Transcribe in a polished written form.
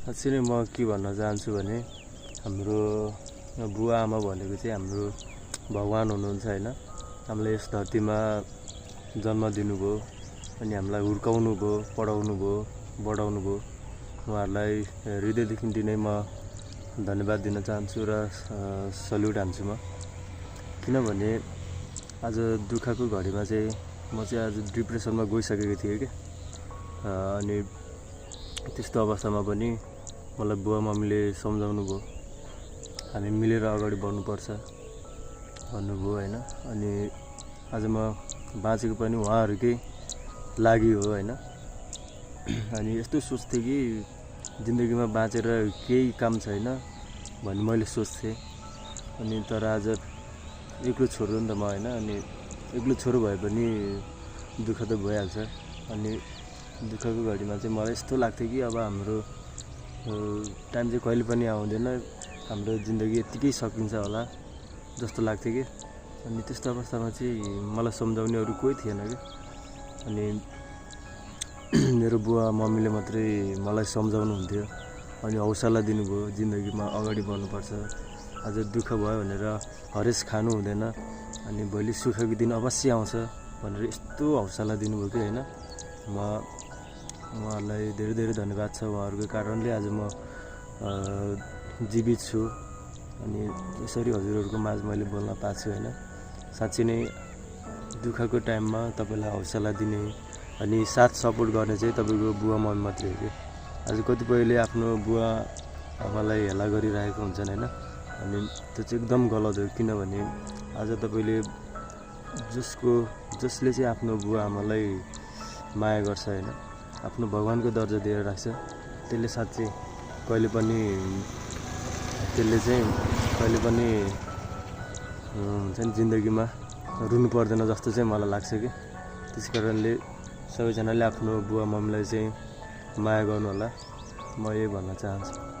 साँच्चै नै म के भन्न चाहन्छु भने हाम्रो बुवा आमा भनेको चाहिँ हाम्रो भगवान हुनुहुन्छ हैन। हामीलाई यस धरतीमा जन्म दिनुभयो अनि हामीलाई हुर्काउनु भयो, पढाउनु भयो, बढाउनु भयो। उहाँहरूलाई हृदयदेखि नै म धन्यवाद दिन चाहन्छु र सल्युट हान्छु म। किनभने आज दुःखको घडीमा चाहिँ म चाहिँ आज डिप्रेसनमा गइसकेको थिएँ के। अनि त्यस्तो अवस्थामा पनि मलाई बुवा मम्मीले सम्झाउनु भयो, हामी मिलेर अगाडि बढ्नुपर्छ भन्नुभयो हैन। अनि आज म बाँचेको पनि उहाँहरूकै लागि हो हैन। अनि यस्तो सोच्थेँ कि जिन्दगीमा बाँचेर केही काम छैन भन्ने मैले सोच्थेँ। अनि तर आज एक्लो छोरो नि त म हैन। अनि एक्लो छोरो भए पनि दुःख त भइहाल्छ। अनि दुःखको घडीमा चाहिँ मलाई यस्तो लाग्थ्यो कि अब हाम्रो टाइम चाहिँ कहिले पनि आउँदैन, हाम्रो जिन्दगी यतिकै सकिन्छ होला जस्तो लाग्थ्यो कि। अनि त्यस्तो अवस्थामा चाहिँ मलाई सम्झाउने अरू कोही थिएन कि। अनि मेरो बुवा मम्मीले मात्रै मलाई सम्झाउनु हुन्थ्यो अनि हौसला दिनुभयो, जिन्दगीमा अगाडि बढ्नुपर्छ, आज दुःख भयो भनेर हरेस खानु हुँदैन, अनि भोलि सुखको दिन अवश्य आउँछ भनेर यस्तो हौसला दिनुभयो कि हैन। उहाँहरूलाई धेरै धेरै धन्यवाद छ। उहाँहरूको कारणले आज म जीवित छु अनि यसरी हजुरहरूको माझ मैले बोल्न पाएको छु हैन। साँच्चै नै दुःखको टाइममा तपाईलाई हौसला दिने अनि साथ सपोर्ट गर्ने चाहिँ तपाईको बुवा मम्मी मात्रै हो कि। आज कतिपयले आफ्नो बुवा आमालाई हेला गरिरहेको हुन्छन् हैन। अनि त्यो चाहिँ एकदम गलत हो। किनभने आज तपाईले जसले चाहिँ आफ्नो बुवा आमालाई माया गर्छ हैन, आफ्नो भगवानको दर्जा दिएर राख्छ, त्यसले साँच्चै कहिले पनि हुन्छ नि जिन्दगीमा रुनु पर्दैन जस्तो चाहिँ मलाई लाग्छ कि। त्यसकारणले सबैजनाले आफ्नो बुवा मम्मीलाई चाहिँ माया गर्नु होला, म यही भन्न चाहन्छु।